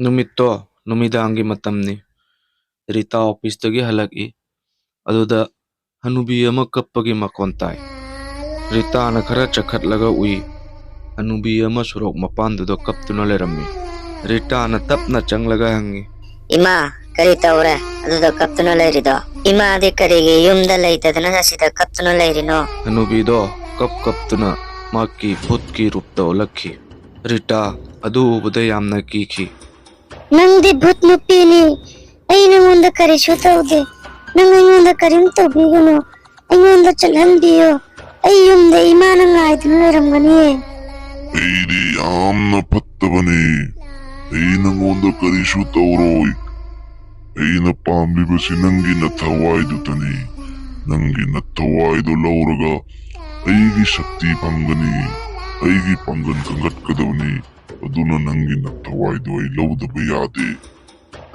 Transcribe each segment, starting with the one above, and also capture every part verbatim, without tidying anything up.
ꯅꯨꯃꯤꯠꯇꯣ ꯅꯨꯃꯤꯗꯥꯡꯒꯤ ꯃꯇꯝꯅꯤ꯫ ꯔꯤꯇꯥ ꯑꯣꯐꯤꯁꯇꯒꯤ ꯍꯜꯂꯛꯏ꯫ ꯑꯗꯨꯗ ꯍꯅꯨꯕꯤ ꯑꯃ ꯀꯞꯄꯒꯤ ꯃꯈꯣꯟ ꯇꯥꯏ꯫ ꯔꯤꯇꯥꯅ ꯈꯔ ꯆꯠꯈꯠꯂꯒ ꯎꯏ꯫ ꯍꯅꯨꯕꯤ ꯑꯃ ꯁꯣꯔꯣꯛ ꯃꯄꯥꯟꯗꯨꯗ ꯀꯞꯇꯨꯅ ꯂꯩꯔꯝꯃꯤ꯫ ꯔꯤꯇꯥꯅ ꯇꯞꯅ ꯆꯪꯂꯒ ꯍꯪꯉꯤ, "ꯏꯃꯥ, ꯀꯔꯤ ꯇꯧꯔꯦ ꯑꯗꯨꯗ ꯀꯞꯇꯨꯅ ꯂꯩꯔꯤꯗꯣ? ꯏꯃꯥꯗꯤ ꯀꯔꯤꯒꯤ ꯌꯨꯝꯗ ꯂꯩꯇꯗꯅ ꯑꯁꯤꯗ ꯀꯞꯇꯨꯅ ꯂꯩꯔꯤꯅꯣ?" ꯍꯅꯨꯕꯤꯗꯣ ꯀꯞ ꯀꯞꯇꯨꯅ ꯃꯍꯥꯛꯀꯤ ꯚꯨꯠꯀꯤ ꯔꯨꯞꯇ ꯑꯣꯜꯂꯛꯈꯤ꯫ ꯔꯤꯇꯥ ꯑꯗꯨ ꯎꯕꯗ ꯌꯥꯝꯅ ꯀꯤꯈꯤ꯫ "ꯅꯪꯗꯤ ꯚꯨꯠ ꯅꯨꯄꯤꯅꯤ, ꯑꯩ ꯅꯉꯣꯟꯗ ꯀꯔꯤꯁꯨ ꯇꯧꯗꯦ꯫ ꯅꯪ ꯑꯩꯉꯣꯟꯗ ꯀꯔꯤꯝ ꯇꯧꯕꯤꯒꯅꯨ, ꯑꯩꯉꯣꯟꯗ ꯆꯠꯍꯟꯕꯤꯌꯨ꯫ ꯑꯩ ꯌꯨꯝꯗ ꯏꯃꯥꯅ ꯉꯥꯏꯗꯨꯅ ꯂꯩꯔꯝꯒꯅꯤꯌꯦ꯫" "ꯑꯩꯗꯤ ꯌꯥꯝꯅ ꯐꯠꯇꯕꯅꯤ꯫ ꯑꯩ ꯅꯉꯣꯟꯗ ꯀꯔꯤꯁꯨ ꯇꯧꯔꯣꯏ꯫ ꯑꯩꯅ ꯄꯥꯝꯂꯤꯕꯁꯤ ꯅꯪꯒꯤ ꯅꯊꯋꯥꯏꯗꯨꯇꯅꯤ꯫ ꯅꯪꯒꯤ ꯅꯊꯋꯥꯏꯗꯨ ꯂꯧꯔꯒ ꯑꯩꯒꯤ ꯁꯛꯇꯤ ꯐꯪꯒꯅꯤ, ꯑꯩꯒꯤ ꯄꯥꯡꯒꯜ ꯀꯟꯈꯠꯀꯗꯕꯅꯤ꯫ ꯑꯗꯨꯅ ꯅꯪꯒꯤ ꯅꯊꯋꯥꯏꯗꯨ ꯑꯩ ꯂꯧꯗꯕ ꯌꯥꯗꯦ꯫"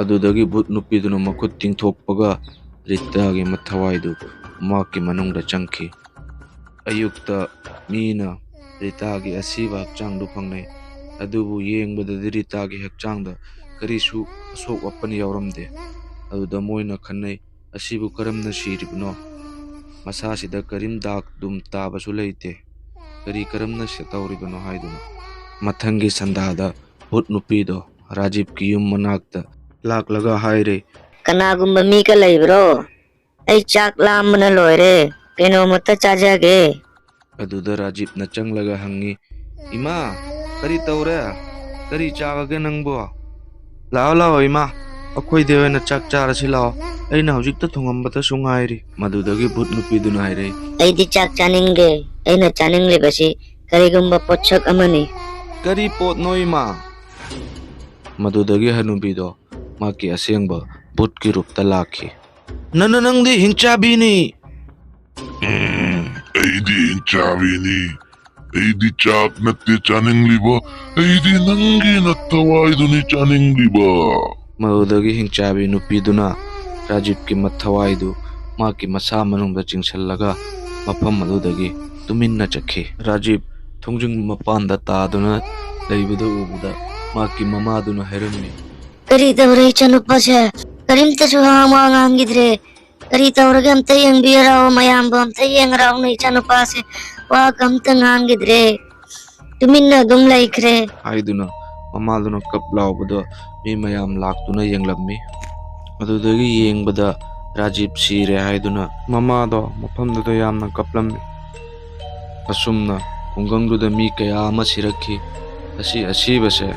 ꯑꯗꯨꯗꯒꯤ ꯚꯨꯠ ꯅꯨꯄꯤꯗꯨꯅ ꯃꯈꯨꯠ ꯇꯤꯡꯊꯣꯛꯄꯒ ꯔꯤꯇꯥꯒꯤ ꯃꯊꯋꯥꯏꯗꯨ ꯃꯍꯥꯛꯀꯤ ꯃꯅꯨꯡꯗ ꯆꯪꯈꯤ꯫ ꯑꯌꯨꯛꯇ ꯃꯤꯅ ꯔꯤꯇꯥꯒꯤ ꯑꯁꯤꯕ ꯍꯛꯆꯥꯡꯗꯨ ꯐꯪꯅꯩ꯫ ꯑꯗꯨꯕꯨ ꯌꯦꯡꯕꯗꯗꯤ ꯔꯤꯇꯥꯒꯤ ꯍꯛꯆꯥꯡꯗ ꯀꯔꯤꯁꯨ ꯑꯁꯣꯛ ꯑꯄꯟ ꯌꯥꯎꯔꯝꯗꯦ꯫ ꯑꯗꯨꯗ ꯃꯣꯏꯅ ꯈꯟꯅꯩ, "ꯑꯁꯤꯕꯨ ꯀꯔꯝꯅ ꯁꯤꯔꯤꯕꯅꯣ? ꯃꯁꯥꯁꯤꯗ ꯀꯔꯤꯝ ꯗꯥꯛ ꯗꯨꯝ ꯇꯥꯕꯁꯨ ꯂꯩꯇꯦ꯫ ꯀꯔꯤ ꯀꯔꯝꯅ ꯁꯤ-, ꯇꯧꯔꯤꯕꯅꯣ?" ꯍꯥꯏꯗꯨꯅ꯫ ꯃꯊꯪꯒꯤ ꯁꯟꯗꯥꯗ ꯚꯨꯠ ꯅꯨꯄꯤꯗꯣ ꯔꯥꯖꯤꯕꯀꯤ ꯌꯨꯝ ꯃꯅꯥꯛꯇ ꯂꯥꯛꯂꯒ ꯍꯥꯏꯔꯦ, "ꯀꯅꯥꯒꯨꯝꯕ ꯃꯤꯒ ꯂꯩꯕ꯭ꯔꯣ? ꯑꯩ ꯆꯥꯛ ꯂꯥꯝꯕꯅ ꯂꯣꯏꯔꯦ, ꯀꯩꯅꯣꯝꯃꯇ ꯆꯥꯖꯒꯦ꯫" ꯑꯗꯨꯗ ꯔꯥꯖꯤꯕꯅ ꯆꯪꯂꯒ ꯍꯪꯉꯤ, "ꯏꯃꯥ, ꯀꯔꯤ ꯇꯧꯔꯦ? ꯀꯔꯤ ꯆꯥꯕꯒꯦ ꯅꯪꯕꯣ? ꯂꯥꯛꯑꯣ, ꯂꯥꯛꯑꯣ ꯏꯃꯥ, ꯑꯩꯈꯣꯏꯗ ꯑꯣꯏꯅ ꯆꯥꯛ ꯆꯥꯔꯁꯤ ꯂꯥꯛꯑꯣ꯫ ꯑꯩꯅ ꯍꯧꯖꯤꯛꯇ ꯊꯣꯡꯉꯝꯕꯇꯁꯨ ꯉꯥꯏꯔꯤ꯫" ꯃꯗꯨꯗꯒꯤ ꯚꯨꯠ ꯅꯨꯄꯤꯗꯨꯅ ꯍꯥꯏꯔꯛꯏ, "ꯑꯩꯗꯤ ꯆꯥꯛ ꯆꯥꯅꯤꯡꯗꯦ꯫ ꯑꯩꯅ ꯆꯥꯅꯤꯡꯂꯤꯕꯁꯤ ꯀꯔꯤꯒꯨꯝꯕ ꯄꯣꯠꯁꯛ ꯑꯃꯅꯤ꯫" "ꯀꯔꯤ ꯄꯣꯠꯅꯣ ꯏꯃꯥ?" ꯃꯗꯨꯗꯒꯤ ꯍꯅꯨꯕꯤꯗꯣ ꯃꯍꯥꯛꯀꯤ ꯑꯁꯦꯡꯕ ꯚꯨꯠꯀꯤ ꯔꯨꯞꯇ ꯂꯥꯛꯈꯤ꯫ "ꯅꯅ ꯅꯪꯗꯤ ꯍꯤꯡꯆꯥꯕꯤꯅꯤ!" "ꯎꯝ, ꯑꯩꯗꯤ ꯍꯤꯡꯆꯥꯕꯤꯅꯤ꯫ ꯑꯩꯗꯤ ꯆꯥꯛ ꯅꯠꯇꯦ ꯆꯥꯅꯤꯡꯂꯤꯕ, ꯑꯩꯗꯤ ꯅꯪꯒꯤ ꯅꯊꯋꯥꯏꯗꯨꯅꯤ ꯆꯥꯅꯤꯡꯂꯤꯕ꯫" ꯃꯗꯨꯗꯒꯤ ꯍꯤꯡꯆꯥꯕꯤ ꯅꯨꯄꯤꯗꯨꯅ ꯔꯥꯖꯤꯕꯀꯤ ꯃꯊꯋꯥꯏꯗꯨ ꯃꯍꯥꯛꯀꯤ ꯃꯁꯥ ꯃꯅꯨꯡꯗ ꯆꯤꯡꯁꯤꯜꯂꯒ ꯃꯐꯝ ꯑꯗꯨꯗꯒꯤ ꯇꯨꯃꯤꯟꯅ ꯆꯠꯈꯤ꯫ ꯔꯥꯖꯤꯕ ꯊꯣꯡꯖꯤꯡ ꯃꯄꯥꯟꯗ ꯇꯥꯗꯨꯅ ꯂꯩꯕꯗꯨ ꯎꯕꯗ ꯃꯍꯥꯛꯀꯤ ꯃꯃꯥꯗꯨꯅ ꯍꯥꯏꯔꯝꯃꯤ꯫ ꯀꯔꯤ ꯇꯧꯔꯦ ꯏꯆꯥꯅꯨꯄꯥꯁꯦ? ꯀꯔꯤꯝꯇꯁꯨ ꯋꯥ ꯉꯥꯡꯈꯤꯗ꯭ꯔꯦ꯫ ꯀꯔꯤ ꯇꯧꯔꯒꯦ? ꯑꯝꯇ ꯌꯦꯡꯕꯤꯔꯛꯑꯣ, ꯃꯌꯥꯝꯕꯨ ꯑꯝꯇ ꯌꯦꯡꯉꯔꯛꯑꯣꯅꯦ꯫ ꯏꯆꯥꯅꯨꯄꯥꯁꯦ ꯋꯥꯒ ꯑꯝꯇ ꯉꯥꯡꯈꯤꯗ꯭ꯔꯦ, ꯇꯨꯃꯤꯟꯅ ꯑꯗꯨꯝ ꯂꯩꯈ꯭ꯔꯦ꯫ ꯍꯥꯏꯗꯨꯅ ꯃꯃꯥꯗꯨꯅ ꯀꯞ ꯂꯥꯎꯕꯗꯣ ꯃꯤ ꯃꯌꯥꯝ ꯂꯥꯛꯇꯨꯅ ꯌꯦꯡꯂꯝꯃꯤ꯫ ꯑꯗꯨꯗꯒꯤ ꯌꯦꯡꯕꯗ ꯔꯥꯖꯤꯞ ꯁꯤꯔꯦ ꯍꯥꯏꯗꯨꯅ ꯃꯃꯥꯗꯣ ꯃꯐꯝꯗꯨꯗ ꯌꯥꯝꯅ ꯀꯞꯂꯝꯃꯤ꯫ ꯑꯁꯨꯝꯅ ꯈꯨꯡꯒꯪꯗꯨꯗ ꯃꯤ ꯀꯌꯥ ꯑꯃ ꯁꯤꯔꯛꯈꯤ꯫ ꯑꯁꯤ ꯑꯁꯤꯕꯁꯦ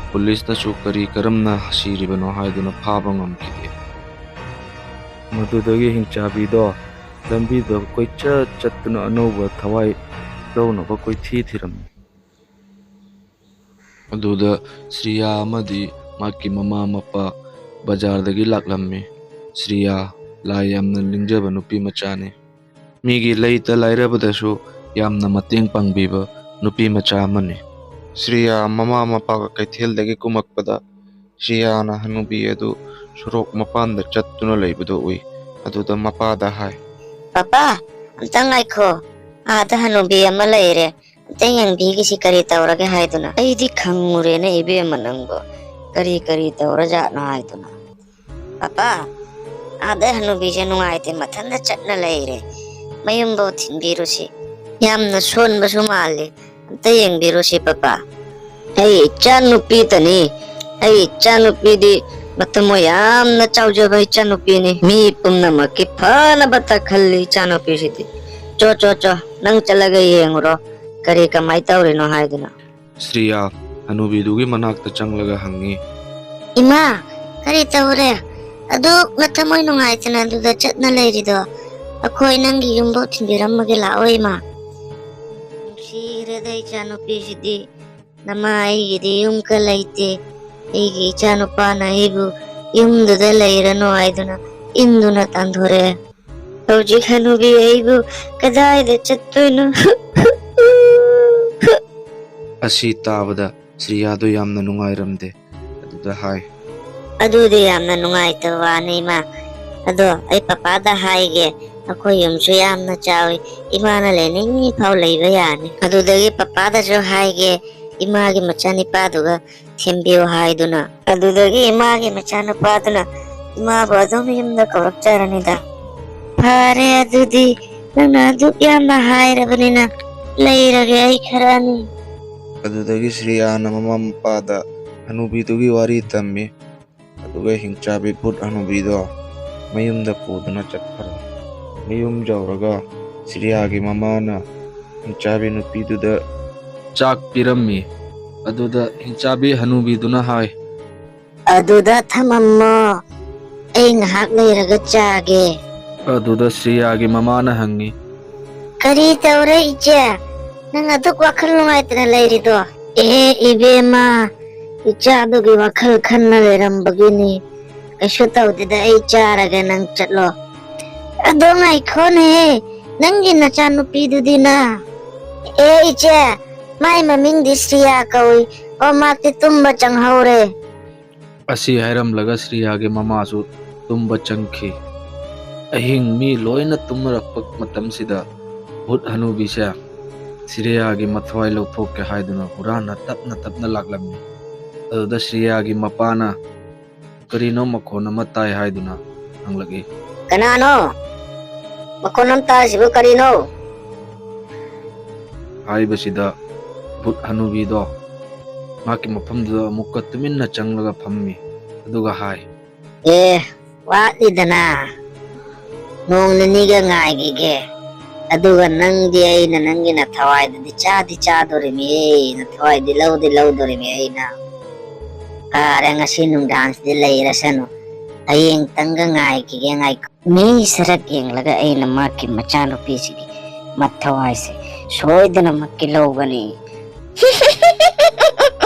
ꯄꯨꯂꯤꯁꯅꯁꯨ ꯀꯔꯤ ꯀꯔꯝꯅ ꯁꯤꯔꯤꯕꯅꯣ ꯍꯥꯏꯗꯨꯅ ꯐꯥꯕ ꯉꯝꯈꯤꯗꯦ꯫ ꯃꯗꯨꯗꯒꯤ ꯍꯤꯡꯆꯥꯕꯤꯗꯣ ꯂꯝꯕꯤꯗ ꯀꯣꯏꯆꯠ ꯆꯠꯇꯨꯅ ꯑꯅꯧꯕ ꯊꯋꯥꯏ ꯂꯧꯅꯕ ꯀꯣꯏꯊꯤ ꯊꯤꯔꯝꯃꯤ꯫ ꯑꯗꯨꯗ ꯁ꯭ꯔꯤꯌꯥ ꯑꯃꯗꯤ ꯃꯍꯥꯛꯀꯤ ꯃꯃꯥ ꯃꯄꯥ ꯕꯖꯥꯔꯗꯒꯤ ꯂꯥꯛꯂꯝꯃꯤ꯫ ꯁ꯭ꯔꯤꯌꯥ ꯂꯥꯏ ꯌꯥꯝꯅ ꯅꯤꯡꯖꯕ ꯅꯨꯄꯤ ꯃꯆꯥꯅꯤ꯫ ꯃꯤꯒꯤ ꯂꯩꯇ ꯂꯥꯏꯔꯕꯗꯁꯨ ꯌꯥꯝꯅ ꯃꯇꯦꯡ ꯄꯥꯡꯕꯤꯕ ꯅꯨꯄꯤ ꯃꯆꯥ ꯑꯃꯅꯤ꯫ ꯁ꯭ꯔꯤꯌꯥ ꯃꯃꯥ ꯃꯄꯥꯒ ꯀꯩꯊꯦꯜꯗꯒꯤ ꯀꯨꯝꯃꯛꯄꯗ ꯁ꯭ꯔꯤꯌꯥꯅ ꯍꯅꯨꯕꯤ ꯑꯗꯨ ꯁꯣꯔꯣꯛ ꯃꯄꯥꯟꯗ ꯆꯠꯇꯨꯅ ꯂꯩꯕꯗꯨ ꯎꯏ꯫ ꯑꯗꯨꯗ ꯃꯄꯥꯗ ꯍꯥꯏ꯫ ꯄꯥꯄꯥ, ꯑꯝꯇ ꯉꯥꯏꯈꯣ, ꯑꯥꯗ ꯍꯅꯨꯕꯤ ꯑꯃ ꯂꯩꯔꯦ, ꯑꯝꯇ ꯌꯦꯡꯕꯤꯒꯤꯁꯤ ꯀꯔꯤ ꯇꯧꯔꯒꯦ ꯍꯥꯏꯗꯨꯅ꯫ ꯑꯩꯗꯤ ꯈꯪꯉꯨꯔꯦꯅꯦ ꯏꯕꯦꯝꯃ ꯅꯪꯕꯨ, ꯀꯔꯤ ꯀꯔꯤ ꯇꯧꯔꯖꯥꯠꯅꯣ ꯍꯥꯏꯗꯨꯅ꯫ ꯄꯥꯄꯥ, ꯑꯥꯗ ꯍꯅꯨꯕꯤꯁꯦ ꯅꯨꯡꯉꯥꯏꯇꯦ, ꯃꯊꯟꯇ ꯆꯠꯅ ꯂꯩꯔꯦ, ꯃꯌꯨꯝꯐꯧ ꯊꯤꯟꯕꯤꯔꯨꯁꯤ, ꯌꯥꯝꯅ ꯁꯣꯟꯕꯁꯨ ꯃꯥꯜꯂꯤ, ꯑꯝꯇ ꯌꯦꯡꯕꯤꯔꯨꯁꯤ ꯄꯥꯄꯥ꯫ ꯑꯩ ꯏꯆꯥ ꯅꯨꯄꯤꯇꯅꯤ, ꯑꯩ ꯏꯆꯥ ꯅꯨꯄꯤꯗꯤ ꯃꯊꯃꯣꯏ ꯌꯥꯝꯅ ꯆꯥꯎꯖꯕ ꯏꯆꯥ ꯅꯨꯄꯤꯅꯤ, ꯃꯤ ꯄꯨꯝꯅꯃꯛꯀꯤ ꯐꯅꯕꯇ ꯈꯜꯂꯤ ꯏꯆꯥ ꯅꯨꯄꯤꯁꯤꯗꯤ꯫ ꯆꯣ ꯆꯣ ꯆꯣ, ꯅꯪ ꯆꯠꯂꯒ ꯌꯦꯡꯉꯨꯔꯣ ꯀꯔꯤ ꯀꯃꯥꯏ ꯇꯧꯔꯤꯅꯣ ꯍꯥꯏꯗꯨꯅ꯫ ꯁ꯭ꯔꯤꯌꯥ ꯍꯅꯨꯕꯤꯗꯨꯒꯤ ꯃꯅꯥꯛꯇ ꯆꯪꯂꯒ ꯍꯪꯉꯤ꯫ ꯏꯃꯥ, ꯀꯔꯤ ꯇꯧꯔꯦ? ꯑꯗꯨꯛ ꯅꯊꯃꯣꯏ ꯅꯨꯡꯉꯥꯏꯇꯅ ꯑꯗꯨꯗ ꯆꯠꯅ ꯂꯩꯔꯤꯗꯣ? ꯑꯩꯈꯣꯏ ꯅꯪꯒꯤ ꯌꯨꯝꯕꯧ ꯊꯤꯟꯕꯤꯔꯝꯃꯒꯦ ꯂꯥꯛꯑꯣ ꯏꯃꯥ꯫ ꯅꯨꯡꯁꯤꯈ꯭ꯔꯦꯗ ꯏꯆꯥ ꯅꯨꯄꯤꯁꯤꯗꯤ꯫ ꯅꯃꯥ ꯑꯩꯒꯤꯗꯤ ꯌꯨꯝꯒ ꯂꯩꯇꯦ꯫ ꯑꯩꯒꯤ ꯏꯆꯥ ꯅꯨꯄꯥꯅ ꯑꯩꯕꯨ ꯌꯨꯝꯗꯨꯗ ꯂꯩꯔꯅꯨ ꯍꯥꯏꯗꯨꯅ ꯏꯟꯗꯨꯅ ꯇꯥꯟꯊꯣꯔꯛꯑꯦ꯫ ꯍꯧꯖꯤꯛ ꯍꯅꯨꯕꯤ ꯑꯩꯕꯨ ꯀꯗꯥꯏꯗ ꯆꯠꯇꯣꯏꯅꯣ? ꯑꯁꯤ ꯇꯥꯕꯗ ꯁ꯭ꯔꯤꯌꯥꯗꯣ ꯌꯥꯝꯅ ꯅꯨꯡꯉꯥꯏꯔꯝꯗꯦ꯫ ꯑꯗꯨꯗ ꯍꯥꯏ꯫ ꯑꯗꯨꯗꯤ ꯌꯥꯝꯅ ꯅꯨꯡꯉꯥꯏꯇꯕ ꯋꯥꯅꯤ ꯏꯃꯥ꯫ ꯑꯗꯣ ꯑꯩ ꯄꯄꯥꯗ ꯍꯥꯏꯒꯦ, ꯑꯩꯈꯣꯏ ꯌꯨꯝꯁꯨ ꯌꯥꯝꯅ ꯆꯥꯎꯏ, ꯏꯃꯥꯅ ꯂꯩꯅꯤꯡꯉꯤ ꯐꯥꯎ ꯂꯩꯕ ꯌꯥꯅꯤ꯫ ꯑꯗꯨꯗꯒꯤ ꯄꯄꯥꯗꯁꯨ ꯍꯥꯏꯒꯦ, ꯏꯃꯥꯒꯤ ꯃꯆꯥꯅꯤꯄꯥꯗꯨꯒ ꯊꯦꯝꯕꯤꯌꯨ ꯍꯥꯏꯗꯨꯅ꯫ ꯑꯗꯨꯗꯒꯤ ꯏꯃꯥꯒꯤ ꯃꯆꯥꯅꯨꯄꯥꯗꯨꯅ ꯏꯃꯥꯕꯨ ꯑꯗꯨꯝ ꯌꯨꯝꯗ ꯀꯧꯔꯛꯆꯔꯅꯤꯗ꯫ ꯐꯔꯦ, ꯑꯗꯨꯗꯤ ꯅꯪꯅ ꯑꯗꯨꯛ ꯌꯥꯝꯅ ꯍꯥꯏꯔꯕꯅꯤꯅ ꯂꯩꯔꯒꯦ ꯑꯩ ꯈꯔꯅꯤ꯫ ꯑꯗꯨꯗꯒꯤ ꯁ꯭ꯔꯤꯌꯥꯅ ꯃꯃꯥ ꯃꯄꯥꯗ ꯍꯅꯨꯕꯤꯗꯨꯒꯤ ꯋꯥꯔꯤ ꯇꯝꯃꯤ꯫ ꯑꯗꯨꯒ ꯍꯤꯡꯆꯥꯕꯤ ꯚꯨꯠ ꯍꯅꯨꯕꯤꯗꯣ ꯃꯌꯨꯝꯗ ꯄꯨꯗꯨꯅ ꯆꯠꯈ꯭ꯔꯦ꯫ ꯃꯌꯨꯝ ꯌꯧꯔꯒ ꯁ꯭ꯔꯤꯌꯥꯒꯤ ꯃꯃꯥꯅ ꯍꯤꯡꯆꯥꯕꯤ ꯅꯨꯄꯤꯗꯨꯗ ꯆꯥꯛ ꯄꯤꯔꯝꯃꯤ꯫ ꯑꯗꯨꯗ ꯍꯤꯡꯆꯥꯕꯤ ꯍꯅꯨꯕꯤꯗꯨꯅ ꯍꯥꯏ, "ꯑꯗꯨꯗ ꯊꯝꯃꯝꯃꯣ, ꯑꯩ ꯉꯥꯏꯍꯥꯛ ꯂꯩꯔꯒ ꯆꯥꯒꯦ꯫" ꯑꯗꯨꯗ ꯁ꯭ꯔꯤꯌꯥꯒꯤ ꯃꯃꯥꯅ ꯍꯪꯉꯤ, "ꯀꯔꯤ ꯇꯧꯔꯦ ꯏꯆꯦ? ꯅꯪ ꯑꯗꯨꯛ ꯋꯥꯈꯜ ꯅꯨꯡꯉꯥꯏꯇꯅ ꯂꯩꯔꯤꯗꯣ?" "ꯑꯦ ꯏꯕꯦꯝꯃ, ꯏꯆꯥꯗꯨꯒꯤ ꯋꯥꯈꯜ ꯈꯟꯅ ꯂꯩꯔꯝꯕꯒꯤꯅꯤ꯫ ꯀꯩꯁꯨ ꯇꯧꯗꯦꯗ, ꯑꯩ ꯆꯥꯔꯒ ꯅꯪ ꯆꯠꯂꯣ꯫" "ꯑꯗꯣ ꯉꯥꯏꯈꯣꯅꯦꯍꯦ, ꯅꯪꯒꯤ ꯅꯆꯥꯅꯨꯄꯤꯗꯨꯗꯤꯅ?" "ꯑꯦ ꯏꯆꯦ, ꯃꯥꯏ ꯃꯃꯤꯡꯗꯤ ꯁ꯭ꯔꯤꯌꯥ ꯀꯧꯏ꯫ ꯑꯣ, ꯃꯥꯛꯇꯤ ꯇꯨꯝꯕ ꯆꯪꯍꯧꯔꯦ꯫" ꯑꯁꯤ ꯍꯥꯏꯔꯝꯂꯒ ꯁ꯭ꯔꯤꯌꯥꯒꯤ ꯃꯃꯥꯁꯨ ꯇꯨꯝꯕ ꯆꯪꯈꯤ꯫ ꯑꯍꯤꯡ ꯃꯤ ꯂꯣꯏꯅ ꯇꯨꯝꯅꯔꯛꯄ ꯃꯇꯝꯁꯤꯗ ꯚꯨꯠ ꯍꯅꯨꯕꯤꯁꯦ ꯁ꯭ꯔꯤꯌꯥꯒꯤ ꯃꯊ꯭ꯋꯥꯏ ꯂꯧꯊꯣꯛꯀꯦ ꯍꯥꯏꯗꯨꯅ ꯍꯨꯔꯥꯟꯅ ꯇꯞꯅ ꯇꯞꯅ ꯂꯥꯛꯂꯝꯃꯤ꯫ ꯑꯗꯨꯗ ꯁ꯭ꯔꯤꯌꯥꯒꯤ ꯃꯄꯥꯅ ꯀꯔꯤꯅꯣ ꯃꯈꯣꯟ ꯑꯃ ꯇꯥꯏ ꯍꯥꯏꯗꯨꯅ ꯍꯪꯂꯛꯏ꯫ "ꯀꯅꯥꯅꯣ? ꯃꯈꯣꯟ ꯑꯃ ꯇꯥꯔꯤꯁꯤꯕꯨ ꯀꯔꯤꯅꯣ?" ꯍꯥꯏꯕꯁꯤꯗ ꯚꯨꯠ ꯍꯅꯨꯕꯤꯗꯣ ꯃꯍꯥꯛꯀꯤ ꯃꯐꯝꯗꯨꯗ ꯑꯃꯨꯛꯀ ꯇꯨꯃꯤꯟꯅ ꯆꯪꯂꯒ ꯐꯝꯃꯤ꯫ ꯑꯗꯨꯒ ꯍꯥꯏ, "ꯑꯦ, ꯋꯥꯠꯂꯤꯗꯅ, ꯅꯣꯡ ꯅꯤꯅꯤꯒ ꯉꯥꯏꯈꯤꯒꯦ꯫ ꯑꯗꯨꯒ ꯅꯪꯗꯤ ꯑꯩꯅ ꯅꯪꯒꯤ ꯅꯊꯋꯥꯏꯗꯨꯗꯤ ꯆꯥꯗꯤ ꯆꯥꯗꯣꯔꯤꯃꯤ, ꯅꯊꯋꯥꯏꯗꯤ ꯂꯧꯗꯤ ꯂꯧꯗꯣꯔꯤꯃꯤ ꯑꯩꯅ꯫ ꯐꯔꯦ, ꯉꯁꯤ ꯅꯨꯡꯗꯥꯡꯁꯤꯗꯤ ꯂꯩꯔꯁꯅꯨ꯫ ꯍꯌꯦꯡꯇꯪꯒ ꯉꯥꯏꯈꯤꯒꯦ, ꯉꯥꯏꯈꯣ꯫" ꯃꯤ ꯁꯔꯛ ꯌꯦꯡꯂꯒ ꯑꯩꯅ ꯃꯍꯥꯛꯀꯤ ꯃꯆꯥꯅꯨꯄꯤꯁꯤꯒꯤ ꯃꯊꯋꯥꯏꯁꯦ ꯁꯣꯏꯗꯅꯃꯛꯀꯤ ꯂꯧꯒꯅꯤ꯫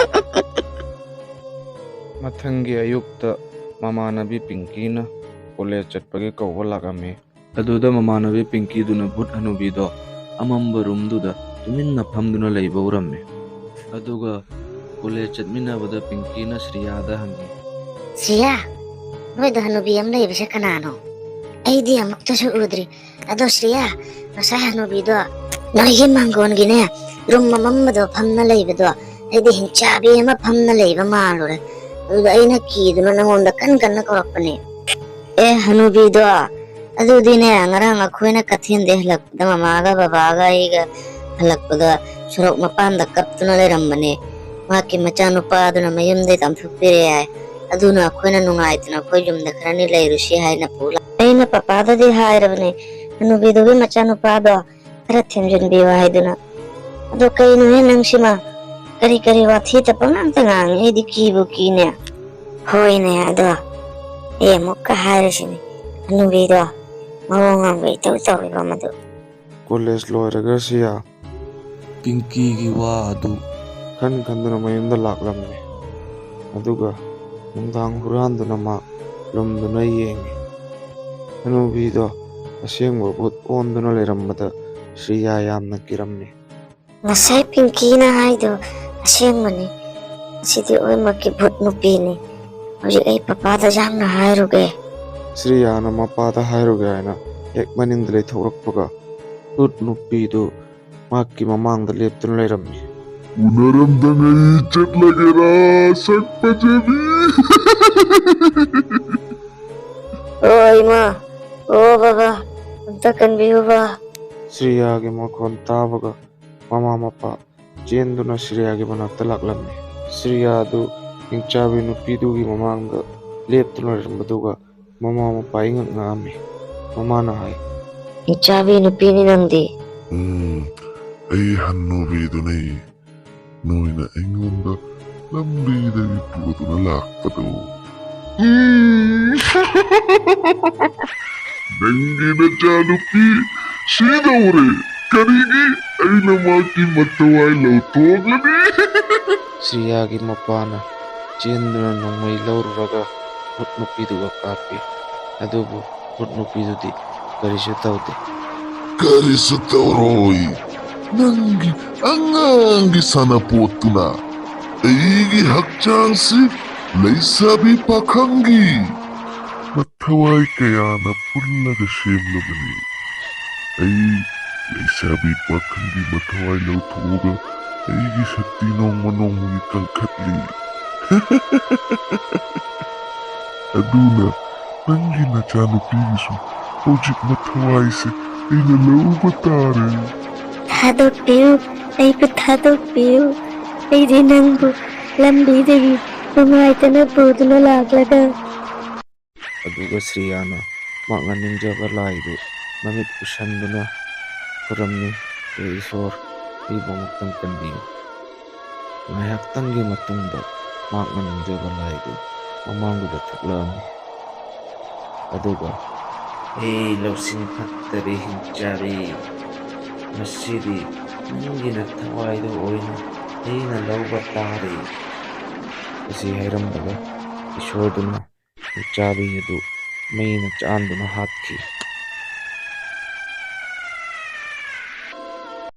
ꯃꯊꯪꯒꯤ ꯑꯌꯨꯛꯇ ꯃꯃꯥꯟꯅꯕꯤ ꯄꯤꯡꯀꯤꯅ ꯀꯣꯂꯦꯖ ꯆꯠꯄꯒꯤ ꯀꯧꯕ ꯂꯥꯛꯂꯝꯃꯤ꯫ ꯑꯗꯨꯗ ꯃꯃꯥꯟꯅꯕꯤ ꯄꯤꯡꯀꯤꯗꯨꯅ ꯚꯨꯠ ꯍꯅꯨꯕꯤꯗꯣ ꯑꯃꯝꯕ ꯔꯨꯝꯗꯨꯗ ꯇꯨꯃꯤꯟꯅ ꯐꯝꯗꯨꯅ ꯂꯩꯕ ꯎꯔꯝꯃꯤ꯫ ꯑꯗꯨꯒ ꯀꯣꯂꯦꯖ ꯆꯠꯃꯤꯟꯅꯕꯗ ꯄꯤꯡꯀꯤꯅ ꯁ꯭ꯔꯤꯌꯥꯗ ꯍꯪꯉꯤ, "ꯁ꯭ꯔꯤꯌꯥ, ꯅꯣꯏꯗ ꯍꯅꯨꯕꯤ ꯑꯃ ꯂꯩꯕꯁꯦ ꯀꯅꯥꯅꯣ? ꯑꯩꯗꯤ ꯑꯃꯨꯛꯇꯁꯨ ꯎꯗ꯭ꯔꯤ꯫ ꯑꯗꯣ ꯁ꯭ꯔꯤꯌꯥ, ꯉꯁꯥꯏ ꯍꯅꯨꯕꯤꯗꯣ ꯅꯣꯏꯒꯤ ꯃꯥꯡꯒꯣꯟꯒꯤꯅꯦ, ꯔꯨꯝ ꯑꯃꯝꯕꯗꯣ ꯐꯝꯅ ꯂꯩꯕꯗꯣ, ꯑꯩꯗꯤ ꯍꯤꯡꯆꯥꯕꯤ ꯑꯃ ꯐꯝꯅ ꯂꯩꯕ ꯃꯥꯜꯂꯨꯔꯦ꯫ ꯑꯗꯨꯗ ꯑꯩꯅ ꯀꯤꯗꯨꯅ ꯅꯪꯉꯣꯟꯗ ꯀꯟ ꯀꯟꯅ ꯀꯧꯔꯛꯄꯅꯦ꯫ ꯑꯦ, ꯍꯅꯨꯕꯤꯗꯣ, ꯑꯗꯨꯗꯤꯅꯦ, ꯉꯔꯥꯡ ꯑꯩꯈꯣꯏꯅ ꯀꯩꯊꯦꯜꯗꯩ ꯍꯜꯂꯛꯄꯗ ꯃꯃꯥꯒ ꯕꯕꯥꯒ ꯑꯩꯒ ꯍꯜꯂꯛꯄꯗ ꯁꯣꯔꯣꯛ ꯃꯄꯥꯟꯗ ꯀꯞꯇꯨꯅ ꯂꯩꯔꯝꯕꯅꯦ꯫ ꯃꯍꯥꯛꯀꯤ ꯃꯆꯥꯅꯨꯄꯥꯗꯨꯅ ꯃꯌꯨꯝꯗꯩ ꯇꯥꯟꯊꯣꯛꯄꯤꯔꯦ ꯍꯥꯏ꯫ ꯑꯗꯨꯅ ꯑꯩꯈꯣꯏꯅ ꯅꯨꯡꯉꯥꯏꯇꯅ ꯑꯩꯈꯣꯏ ꯌꯨꯝꯗ ꯈꯔꯅꯤ ꯂꯩꯔꯨꯁꯤ ꯍꯥꯏꯅ ꯄꯨ ꯂꯥꯛ-, ꯑꯩꯅ ꯄꯄꯥꯗꯗꯤ ꯍꯥꯏꯔꯕꯅꯦ, ꯍꯅꯨꯕꯤꯗꯨꯒꯤ ꯃꯆꯥꯅꯨꯄꯥꯗꯣ ꯈꯔ ꯊꯦꯝꯖꯤꯟꯕꯤꯌꯨ ꯍꯥꯏꯗꯨꯅ꯫ ꯑꯗꯣ ꯀꯩꯅꯣꯍꯦ ꯅꯪꯁꯤꯃ? ꯀꯔꯤ ꯀꯔꯤ ꯋꯥꯊꯤꯇ ꯄꯉꯥꯡꯇ ꯉꯥꯡꯉꯤ, ꯑꯩꯗꯤ ꯀꯤꯕꯨ ꯀꯤꯅꯦ꯫ ꯍꯣꯏꯅꯦ, ꯑꯗꯣ ꯑꯩ ꯑꯃꯨꯛꯀ ꯍꯥꯏꯔꯤꯁꯤꯅꯤ, ꯍꯅꯨꯕꯤꯗꯣ ꯃꯑꯣꯡ ꯉꯥꯡꯕ ꯏꯇꯧ ꯇꯧꯔꯤꯕ ꯃꯗꯨ꯫ ꯀꯣꯂꯦꯖ ꯂꯣꯏꯔꯒ ꯁꯤꯌꯥ ꯄꯤꯡꯀꯤꯒꯤ ꯋꯥ ꯑꯗꯨ ꯈꯟ ꯈꯟꯗꯨꯅ ꯃꯌꯨꯝꯗ ꯂꯥꯛꯂꯝꯃꯤ꯫ ꯑꯗꯨꯒ ꯅꯨꯡꯗꯥꯡ ꯍꯨꯔꯥꯟꯗꯨꯅ ꯃꯥ ꯂꯨꯝꯗꯨꯅ ꯌꯦꯡꯉꯤ꯫ ꯍꯅꯨꯕꯤꯗꯣ ꯑꯁꯦꯡꯕ ꯚꯨꯠ ꯑꯣꯟꯗꯨꯅ ꯂꯩꯔꯝꯕꯗ ꯁ꯭ꯔꯤꯌꯥ ꯌꯥꯝꯅ ꯀꯤꯔꯝꯃꯤ꯫ ꯉꯁꯥꯏ ꯄꯤꯡꯀꯤꯅ ꯍꯥꯏꯗꯣ ꯑꯁꯦꯡꯕꯅꯤ꯫ ꯑꯁꯤꯗꯤ ꯑꯣꯏꯃꯛꯀꯤ ꯚꯨꯠ ꯅꯨꯄꯤꯅꯤ꯫ ꯍꯧꯖꯤꯛ ꯑꯩ ꯄꯄꯥꯗ ꯌꯥꯝꯅ ꯍꯥꯏꯔꯨꯒꯦ꯫ ꯁ꯭ꯔꯤꯌꯥꯅ ꯃꯄꯥꯗ ꯍꯥꯏꯔꯨꯒꯦ ꯍꯥꯏꯅ ꯍꯦꯛ ꯃꯅꯤꯡꯗ ꯂꯩꯊꯣꯛꯂꯛꯄꯒ ꯚꯨꯠ ꯅꯨꯄꯤꯗꯨ ꯃꯍꯥꯛꯀꯤ ꯃꯃꯥꯡꯗ ꯂꯦꯞꯇꯨꯅ ꯂꯩꯔꯝꯃꯤ꯫ ꯎꯅꯔꯝꯗꯉꯩ ꯆꯠꯂꯒꯦꯔꯥ, ꯁꯛ ꯐꯖꯕꯤ? ꯑꯣ ꯏꯃꯥ, ꯑꯣ ꯕꯕꯥ, ꯑꯝꯇ ꯀꯟꯕꯤꯌꯨꯕ꯫ ꯁ꯭ꯔꯤꯌꯥꯒꯤ ꯃꯈꯣꯟ ꯇꯥꯕꯒ ꯃꯃꯥ ꯃꯄꯥ ꯆꯦꯟꯗꯨꯅ ꯁ꯭ꯔꯤꯌꯥꯒꯤ ꯃꯅꯥꯛꯇ ꯂꯥꯛꯂꯝꯃꯤ꯫ ꯁ꯭ꯔꯤꯌꯥ ꯑꯗꯨ ꯍꯤꯡꯆꯥꯕꯤ ꯅꯨꯄꯤꯗꯨꯒꯤ ꯃꯃꯥꯡꯗ ꯂꯦꯞꯇꯨꯅ ꯂꯩꯔꯝꯕꯗꯨꯒ ꯃꯃꯥ ꯃꯄꯥ ꯏꯉꯛ ꯉꯛꯑꯝꯃꯤ꯫ ꯃꯃꯥꯅ ꯍꯥꯏ, ꯏꯆꯥꯕꯤ ꯅꯨꯄꯤꯅꯤ ꯅꯪꯗꯤ꯫ ꯎꯝ, ꯑꯩ ꯍꯟꯅꯨꯕꯤꯗꯨꯅꯤ꯫ ꯅꯣꯏꯅ ꯑꯩꯉꯣꯟꯗ ꯂꯝꯕꯤꯗꯒꯤ ꯄꯨꯗꯨꯅ ꯂꯥꯛꯄꯗꯨ꯫ ꯎꯝ꯫ ꯅꯪꯒꯤ ꯅꯆꯥꯅꯨꯄꯤ ꯁꯤꯗꯧꯔꯦ꯫ ꯀꯔꯤꯒꯤ? ꯑꯩꯅ ꯃꯍꯥꯛꯀꯤ ꯃꯊꯧꯋꯥꯏ ꯂꯧꯊꯣꯛꯂꯅꯤ꯫ ꯁ꯭ꯔꯤꯌꯥꯒꯤ ꯃꯄꯥꯅ ꯆꯦꯟꯗꯨꯅ ꯅꯣꯡꯃꯩ ꯂꯧꯔꯨꯔꯒ ꯚꯨꯠ ꯅꯨꯄꯤꯗꯨꯒ ꯀꯥꯞꯄꯤ꯫ ꯑꯗꯨꯕꯨ ꯚꯨꯠ ꯅꯨꯄꯤꯗꯨꯗꯤ ꯀꯔꯤꯁꯨ ꯇꯧꯗꯦ꯫ ꯀꯔꯤꯁꯨ ꯇꯧꯔꯣꯏ꯫ ꯅꯪꯒꯤ ꯑꯉꯥꯡꯒꯤ ꯁꯥꯟꯅꯄꯣꯠꯇꯨꯅ ꯑꯩꯒꯤ ꯍꯛꯆꯥꯡꯁꯤ ꯂꯩꯁꯥꯕꯤ ꯄꯥꯈꯪꯒꯤ ꯃꯊꯧꯋꯥꯏ ꯀꯌꯥꯅ ꯄꯨꯜꯂꯒ ꯁꯦꯝꯂꯕꯅꯤ꯫ ꯑꯩ ꯂꯩꯁꯥꯕꯤ ꯄꯥꯈꯪꯒꯤ ꯃꯊꯧꯋꯥꯏ ꯂꯧꯊꯣꯛꯑꯒ ꯑꯩꯒꯤ ꯁꯛꯇꯤ ꯅꯣꯡꯃ ꯅꯣꯡꯃꯒꯤ ꯀꯟꯈꯠꯂꯤ꯫ ꯑꯗꯨꯅ ꯅꯪꯒꯤ ꯅꯆꯥꯅꯨꯄꯤꯒꯤꯁꯨ ꯍꯧꯖꯤꯛ ꯃꯊꯋꯥꯏꯁꯦ ꯑꯩꯅ ꯂꯧꯕ ꯇꯥꯔꯦ꯫ ꯊꯥꯗꯣꯛꯄꯤꯌꯨ, ꯑꯩꯕꯨ ꯊꯥꯗꯣꯛꯄꯤꯌꯨ꯫ ꯑꯩꯗꯤ ꯅꯪꯕꯨ ꯂꯝꯕꯤꯗꯒꯤ ꯅꯨꯡꯉꯥꯏꯇꯅ ꯄꯨꯗꯨꯅ ꯂꯥꯛꯂꯒ꯫ ꯑꯗꯨꯒ ꯁ꯭ꯔꯤꯌꯥꯅ ꯃꯍꯥꯛꯅ ꯅꯤꯡꯖꯕ ꯂꯥꯏꯗꯨ ꯃꯃꯤꯠ ꯎꯁꯟꯗꯨꯅ ꯈꯨꯔꯝꯃꯤ, "ꯍꯦ ꯏꯁꯣꯔ, ꯑꯩꯕꯨ ꯑꯃꯨꯛꯇꯪ ꯀꯟꯕꯤꯌꯨ"꯫ ꯉꯥꯏꯍꯥꯛꯇꯪꯒꯤ ꯃꯇꯨꯡꯗ ꯃꯍꯥꯛꯅ ꯅꯤꯡꯖꯕ ꯂꯥꯏꯗꯨ ꯃꯃꯥꯡꯗꯨꯗ ꯊꯣꯛꯂꯛꯑꯝꯃꯤ꯫ ꯑꯗꯨꯒ, "ꯍꯦ ꯂꯧꯁꯤꯡ ꯐꯠꯇꯕꯤ ꯍꯤꯡꯆꯥꯕꯤ, ꯉꯁꯤꯗꯤ ꯅꯪꯒꯤ ꯅꯊꯋꯥꯏꯗꯨ ꯑꯣꯏꯅ ꯑꯩꯅ ꯂꯧꯕ ꯇꯥꯔꯦ"꯫ ꯑꯁꯤ ꯍꯥꯏꯔꯝꯕꯒ ꯏꯁꯣꯔꯗꯨꯅ ꯍꯤꯡꯆꯥꯕꯤ ꯑꯗꯨ ꯃꯩꯅ ꯆꯥꯛꯍꯟꯗꯨꯅ ꯍꯥꯠꯈꯤ꯫